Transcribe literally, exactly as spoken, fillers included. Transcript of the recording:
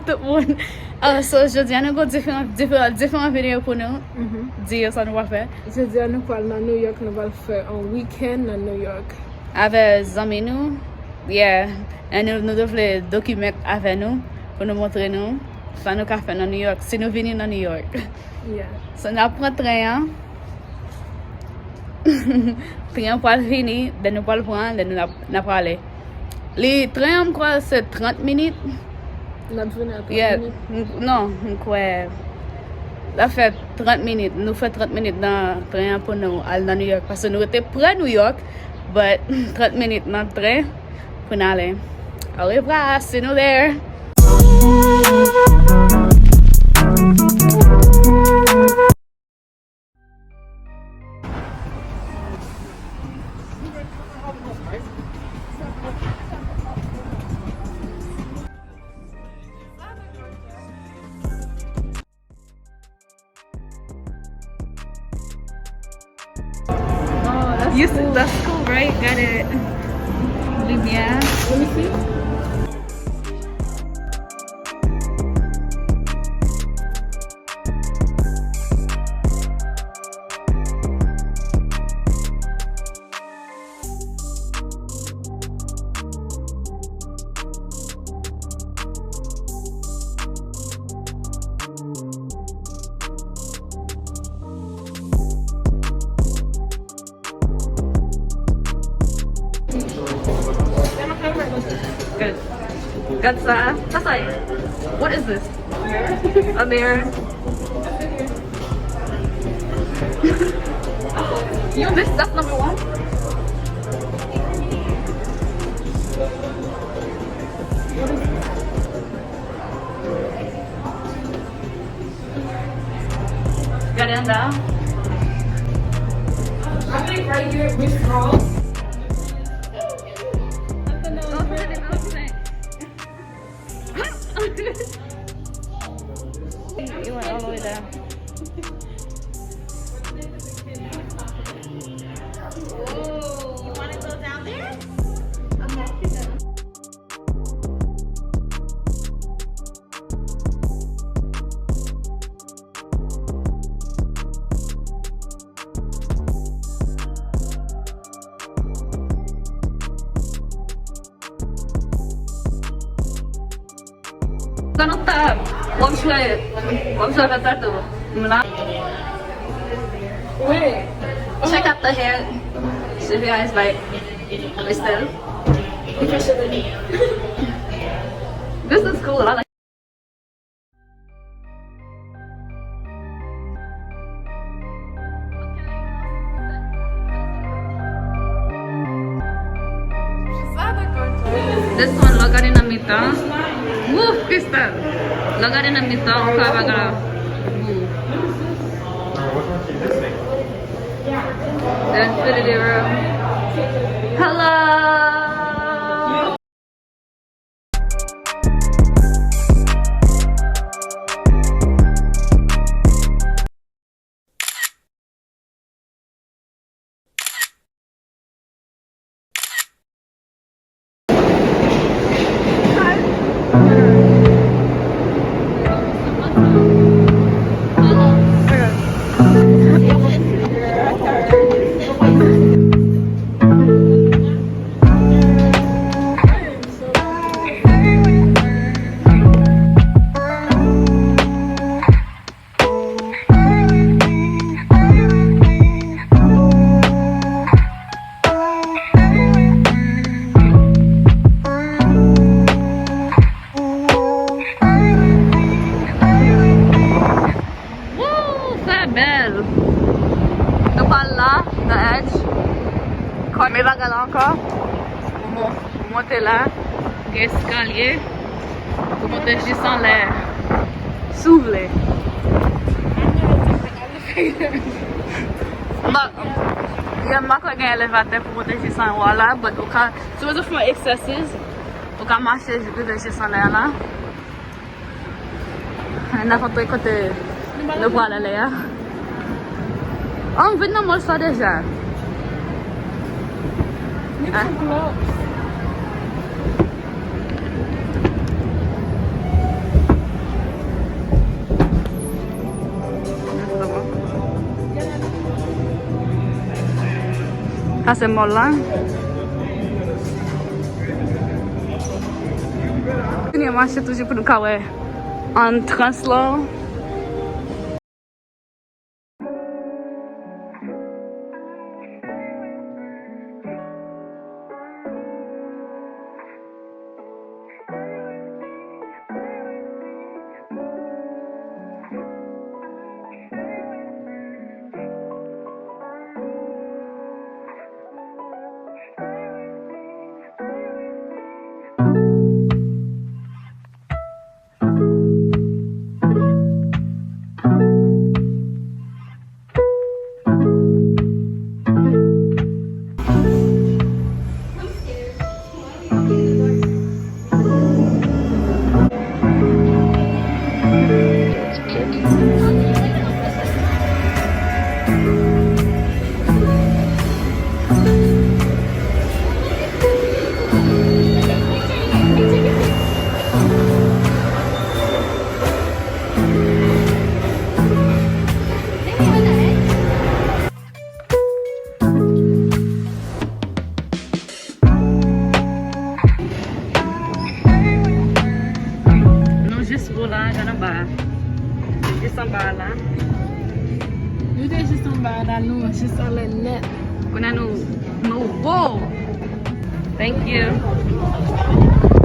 Tout moun. Ah, so, jodi a nou gon diferan, diferan, diferan videyo pou nou. Mhm. Di yo sa nou pral fè. Jodi a nou pral nan New York, nou pral fè yon weekend nan New York. Avè zanmi nou. Yeah. E nou, nou te vle dokimant avè nou pou nou montre nou sa nou ka fè nan New York, si nou vini nan New York. Yeah. So, n ap pran tren an. Tren an pral vini, lè nou pral pran, lè nou n ap, n ap prale. Li, tren an, m kwè se trant minit. N ap vini a trant minit? Yeah, m, non, m kwè l ap fè trant minit. Nou fè trant minit nan tren an pou nou al nan New York. Paske nou rete pre New York, but trant minit nan tren pou n ale. Au revoir, see you there. Oh, that's cool. You see, that's cool, right? Got it. Lumière. Let me see. Good. Gad sa. Sa sa ye? What is this? A mirror. You missed, that's number one. Gade anndan. I think right here, which draws? It went all the way down. Ooh, you wanna go down there? Okay. Sa nou ta, w ap jwe, w ap jwe avèk gato. M la. Wait. Check out the hair. Sylvia is like Estelle. This is cool. I like. This one, lè w gade nan mitan. Woo, Crystal. Lè w gade nan mitan, ou ka wè bagay la. Woo. The Infinity Room. Hello. Woo, sa bèl. Nou pral la, nan Edge. Kòm e bagay la ankò. Pou mon-, pou monte la, gen eskalye. Pou monte jis anlè. Si w vle. M pa, yeah, m pa kwè gen elevatè pou monte jis anwo a la, but ou ka, si w bezwen fè yon exercise, ou ka mache rive jis anlè a la. N ap antre kote nou pral ale a. Oh, m vin nan mall sa deja. Ah. Sa se mall la. Kontinye mache toujou pou nou ka wè antrans lan. Nou jis wo la, gad anba a. Jis anba a la. Nou te jis anba a la, nou jis anlè nèt. Kounye a nou, nou wo. Thank you.